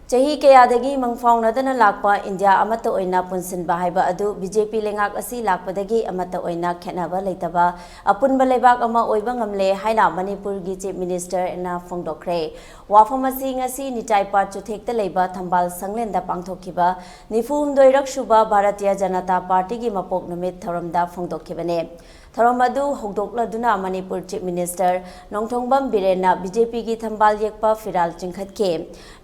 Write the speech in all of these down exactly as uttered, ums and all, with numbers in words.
ꯆꯍꯤ ꯀꯌꯥꯗꯒꯤ ꯃꯪꯐꯥꯎꯅꯗꯅ ꯂꯥꯛꯄ ꯏꯟꯗꯤꯌꯥ ꯑꯃꯠꯇ ꯑꯣꯏꯅ ꯄꯨꯟꯁꯤꯟꯕ ꯍꯥꯏꯕ ꯑꯗꯨ ꯕꯤ ꯖꯦ ꯄꯤ ꯂꯩꯉꯥꯛ ꯑꯁꯤ ꯂꯥꯛꯄꯗꯒꯤ ꯑꯃꯠꯇ ꯑꯣꯏꯅ ꯈꯦꯠꯅꯕ ꯂꯩꯇꯕ ꯑꯄꯨꯟꯕ ꯂꯩꯕꯥꯛ ꯑꯃ ꯑꯣꯏꯕ ꯉꯝꯂꯦ ꯍꯥꯏꯅ ꯃꯅꯤꯄꯨꯔꯒꯤ Chief Minister ꯅ ꯐꯣꯡꯗꯣꯛꯈ꯭ꯔꯦ꯫ ꯋꯥꯐꯝ ꯑꯁꯤ ꯉꯁꯤ ꯅꯤꯇꯥꯏꯄꯥꯠ ꯆꯨꯊꯦꯛꯇ ꯂꯩꯕ ꯊꯝꯕꯥꯜ ꯁꯪꯂꯦꯟꯗ ꯄꯥꯡꯊꯣꯛꯈꯤꯕ ꯅꯤꯐꯨ ꯍꯨꯝꯗꯣꯏꯔꯛ ꯁꯨꯕ ꯚꯥꯔꯇꯤꯌ ꯖꯅꯇꯥ ꯄꯥꯔꯇꯤꯒꯤ ꯃꯄꯣꯛ ꯅꯨꯃꯤꯠ ꯊꯧꯔꯝꯗ ꯐꯣꯡꯗꯣꯛꯈꯤꯕꯅꯦ꯫ ꯊꯧꯔꯝ ꯑꯗꯨ ꯍꯧꯗꯣꯛꯂꯗꯨꯅ ꯃꯅꯤꯄꯨꯔ Chief Minister ꯅꯣꯡꯊꯣꯝꯕꯝ ꯕꯤꯔꯦꯟꯅ ꯕꯤ ꯖꯦ ꯄꯤꯒꯤ ꯊꯝꯕꯥꯜ ꯌꯦꯛꯄ ꯐꯤꯔꯥꯜ ꯆꯤꯡꯈꯠꯈꯤ꯫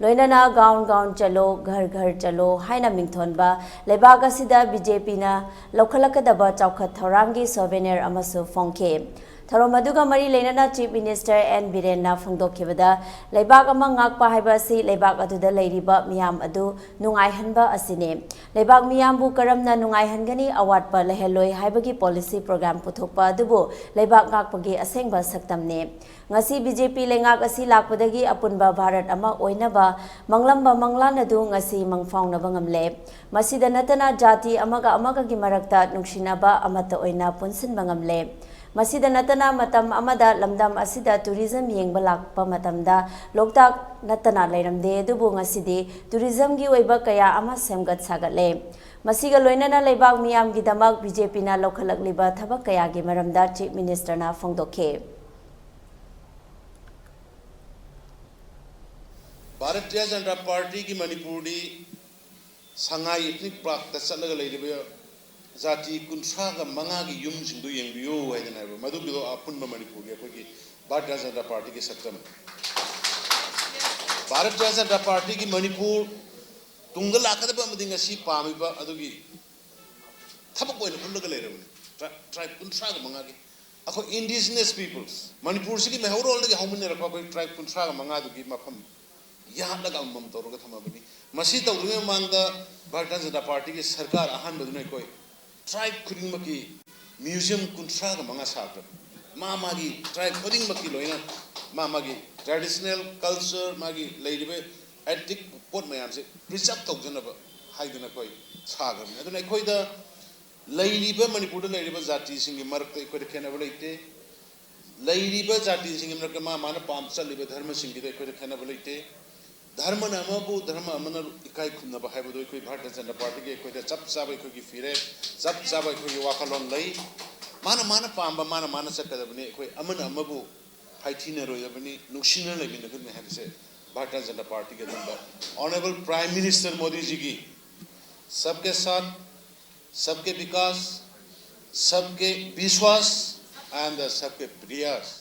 ꯂꯣꯏꯅꯅ "ꯒꯥꯎꯟ ꯒꯥꯎꯟ ꯆꯠꯂꯣ, ꯘꯔ ꯘꯔ ꯆꯠꯂꯣ" ꯍꯥꯏꯅ ꯃꯤꯡꯊꯣꯟꯕ ꯂꯩꯕꯥꯛ ꯑꯁꯤꯗ ꯕꯤ ꯖꯦ ꯄꯤꯅ ꯂꯧꯈꯠꯂꯛꯀꯗꯕ ꯆꯥꯎꯈꯠ ꯊꯧꯔꯥꯡꯒꯤ souvenir ꯑꯃꯁꯨ ꯐꯣꯡꯈꯤ꯫ ꯊꯧꯔꯝ ꯑꯗꯨꯒ ꯃꯔꯤ ꯂꯩꯅꯅ Chief Minister ꯑꯦꯟ ꯕꯤꯔꯦꯟꯅ ꯐꯣꯡꯗꯣꯛꯈꯤꯕꯗ, ꯂꯩꯕꯥꯛ ꯑꯃ ꯉꯥꯛꯄ ꯍꯥꯏꯕ ꯑꯁꯤ ꯂꯩꯕꯥꯛ ꯑꯗꯨꯗ ꯂꯩꯔꯤꯕ ꯃꯤꯌꯥꯝ ꯑꯗꯨ ꯅꯨꯡꯉꯥꯏꯍꯟꯕ ꯑꯁꯤꯅꯤ꯫ ꯂꯩꯕꯥꯛ ꯃꯤꯌꯥꯝꯕꯨ ꯀꯔꯝꯅ ꯅꯨꯡꯉꯥꯏꯍꯟꯒꯅꯤ, ꯑꯋꯥꯠꯄ ꯂꯩꯍꯜꯂꯣꯏ ꯍꯥꯏꯕꯒꯤ policy program ꯄꯨꯊꯣꯛꯄ ꯑꯗꯨꯕꯨ ꯂꯩꯕꯥꯛ ꯉꯥꯛꯄꯒꯤ ꯑꯁꯦꯡꯕ ꯁꯛꯇꯝꯅꯤ꯫ ꯉꯁꯤ ꯕꯤ ꯖꯦ ꯄꯤ ꯂꯩꯉꯥꯛ ꯑꯁꯤ ꯂꯥꯛꯄꯗꯒꯤ ꯑꯄꯨꯟꯕ ꯚꯥꯔꯠ ꯑꯃ ꯑꯣꯏꯅꯕ ꯃꯪꯂꯝꯕ ꯃꯪꯂꯥꯟ ꯑꯗꯨ ꯉꯁꯤ ꯃꯪꯐꯥꯎꯅꯕ ꯉꯝꯂꯦ꯫ ꯃꯁꯤꯗ ꯅꯠꯇꯅ ꯖꯥꯇꯤ ꯑꯃꯒ ꯑꯃꯒꯒꯤ ꯃꯔꯛꯇ ꯅꯨꯡꯁꯤꯅꯕ ꯑꯃꯠꯇ ꯑꯣꯏꯅ ꯄꯨꯟꯁꯤꯟꯕ ꯉꯝꯂꯦ꯫ ꯃꯁꯤꯗ ꯅꯠꯇꯅ ꯃꯇꯝ ꯑꯃꯗ ꯂꯝꯗꯝ ꯑꯁꯤꯗ tourism ꯌꯦꯡꯕ ꯂꯥꯛꯄ ꯃꯇꯝꯗ ꯂꯣꯛꯇꯥꯛ ꯅꯠꯇꯅ ꯂꯩꯔꯝꯗꯦ, ꯑꯗꯨꯕꯨ ꯉꯁꯤꯗꯤ tourism ꯒꯤ ꯑꯣꯏꯕ ꯀꯌꯥ ꯑꯃ ꯁꯦꯝꯒꯠ ꯁꯥꯒꯠꯂꯦ꯫ ꯃꯁꯤꯒ ꯂꯣꯏꯅꯅ ꯂꯩꯕꯥꯛ ꯃꯤꯌꯥꯝꯒꯤꯗꯃꯛ ꯕꯤ ꯖꯦ ꯄꯤꯅ ꯂꯧꯈꯠꯂꯛꯂꯤꯕ ꯊꯕꯛ ꯀꯌꯥꯒꯤ ꯃꯔꯝꯗ Chief Minister ꯅ ꯐꯣꯡꯗꯣꯛꯈꯤ꯫ ꯚꯥꯔꯇꯤꯌ ꯖꯅꯇꯥ ꯄꯥꯔꯇꯤꯒꯤ ꯃꯅꯤꯄꯨꯔꯗꯤ ꯁꯉꯥꯏ Ethnic Park ꯇ ꯆꯠꯂꯒ ꯂꯩꯔꯤꯕ ꯖꯥꯇꯤ ꯀꯨꯟꯊ꯭ꯔꯥꯒ ꯃꯉꯥꯒꯤ ꯌꯨꯝꯁꯤꯡꯗꯨ ꯌꯦꯡꯕꯤꯌꯨ ꯍꯥꯏꯗꯅ ꯍꯥꯏꯕ, ꯃꯗꯨꯒꯤꯗꯣ ꯑꯄꯨꯟꯕ ꯃꯅꯤꯄꯨꯔꯒꯤ ꯑꯩꯈꯣꯏꯒꯤ ꯚꯥꯔꯇꯤꯌ ꯖꯅꯇꯥ ꯄꯥꯔꯇꯤꯒꯤ ꯁꯛꯇꯝ꯫ ꯚꯥꯔꯇꯤꯌ ꯖꯅꯇꯥ ꯄꯥꯔꯇꯤꯒꯤ ꯃꯅꯤꯄꯨꯔ ꯇꯨꯡꯗ ꯂꯥꯛꯀꯗꯕ ꯑꯃꯗꯤ ꯉꯁꯤ ꯄꯥꯝꯃꯤꯕ ꯑꯗꯨꯒꯤ ꯊꯕꯛ ꯑꯣꯏꯅ ꯎꯠꯂꯒ ꯂꯩꯔꯕꯅꯤ꯫ ꯇ꯭ꯔꯥꯏꯕ ꯀꯨꯟꯊ꯭ꯔꯥꯒ ꯃꯉꯥꯒꯤ ꯑꯩꯈꯣꯏ indigenous peoples, ꯃꯅꯤꯄꯨꯔꯁꯤꯒꯤ ꯃꯩꯍꯧꯔꯣꯜꯗꯒꯤ ꯍꯧꯃꯤꯟꯅꯔꯛꯄ ꯑꯩꯈꯣꯏ ꯇ꯭ꯔꯥꯏꯕ ꯀꯨꯟꯊ꯭ꯔꯥꯒ ꯃꯉꯥꯗꯨꯒꯤ ꯃꯐꯝ ꯌꯥꯠꯂꯒ ꯑꯃꯃꯝ ꯇꯧꯔꯒ ꯊꯝꯃꯕꯅꯤ꯫ ꯃꯁꯤ ꯇꯧꯗ꯭ꯔꯤꯉꯩ ꯃꯃꯥꯡꯗ ꯚꯥꯔꯇꯤꯌ ꯖꯅꯇꯥ ꯄꯥꯔꯇꯤꯒꯤ ꯁꯔꯀꯥꯔ ꯑꯍꯥꯟꯕꯗꯨꯅ ꯑꯩꯈꯣꯏ ꯇ꯭ꯔꯥꯏꯕ ꯈꯨꯗꯤꯡꯃꯛꯀꯤ museum ꯀꯨꯟꯊ꯭ꯔꯥꯒ ꯃꯉꯥ ꯁꯥꯈ꯭ꯔꯕꯅꯤ꯫ ꯃꯥ ꯃꯥꯒꯤ ꯇ꯭ꯔꯥꯏꯕ ꯈꯨꯗꯤꯡꯃꯛꯀꯤ ꯂꯣꯏꯅ ꯃꯥ ꯃꯥꯒꯤ traditional culture, ꯃꯥꯒꯤ ꯂꯩꯔꯤꯕ antique ꯄꯣꯠ ꯃꯌꯥꯝꯁꯦ preserve ꯇꯧꯖꯅꯕ ꯍꯥꯏꯗꯨꯅ ꯑꯩꯈꯣꯏ ꯁꯥꯈ꯭ꯔꯕꯅꯤ꯫ ꯑꯗꯨꯅ ꯑꯩꯈꯣꯏꯗ ꯂꯩꯔꯤꯕ, ꯃꯅꯤꯄꯨꯔꯗ ꯂꯩꯔꯤꯕ ꯖꯥꯇꯤꯁꯤꯡꯒꯤ ꯃꯔꯛꯇ ꯑꯩꯈꯣꯏꯗ ꯈꯦꯠꯅꯕ ꯂꯩꯇꯦ꯫ ꯂꯩꯔꯤꯕ ꯖꯥꯇꯤꯁꯤꯡꯒꯤ ꯃꯔꯛꯇ ꯃꯥ ꯃꯥꯅ ꯄꯥꯝ ꯆꯠꯂꯤꯕ ꯙꯔꯃꯁꯤꯡꯒꯤꯗ ꯑꯩꯈꯣꯏꯗ ꯈꯦꯠꯅꯕ ꯂꯩꯇꯦ꯫ ꯙꯔꯃꯅ ꯑꯃꯕꯨ, ꯙꯔꯃ ꯑꯃꯅ ꯏꯀꯥꯏ ꯈꯨꯝꯅꯕ ꯍꯥꯏꯕꯗꯨ ꯑꯩꯈꯣꯏ ꯚꯥꯔꯇꯤꯌ ꯖꯅꯇꯥ ꯄꯥꯔꯇꯤꯒꯤ ꯑꯩꯈꯣꯏꯗ ꯆꯞ ꯆꯥꯕ ꯑꯩꯈꯣꯏꯒꯤ ꯐꯤꯔꯦꯞ, ꯆꯞ ꯆꯥꯕ ꯑꯩꯈꯣꯏꯒꯤ ꯋꯥꯈꯜꯂꯣꯟ ꯂꯩ꯫ ꯃꯥꯅ ꯃꯥꯅ ꯄꯥꯝꯕ, ꯃꯥꯅ ꯃꯥꯅ ꯆꯠꯀꯗꯕꯅꯤ꯫ ꯑꯩꯈꯣꯏ ꯑꯃꯅ ꯑꯃꯕꯨ ꯍꯥꯏꯊꯤꯅꯔꯣꯏꯗꯕꯅꯤ, ꯅꯨꯡꯁꯤꯅ ꯂꯩꯃꯤꯟꯅꯒꯗꯕꯅꯤ ꯍꯥꯏꯕꯁꯦ ꯚꯥꯔꯇꯤꯌ ꯖꯅꯇꯥ ꯄꯥꯔꯇꯤꯒꯤ ꯑꯗꯨꯝꯕ Honourable Prime Minister ꯃꯣꯗꯤꯖꯤꯒꯤ सबके साथ, सबके विकास, सबके विश्वास and सबके प्रयास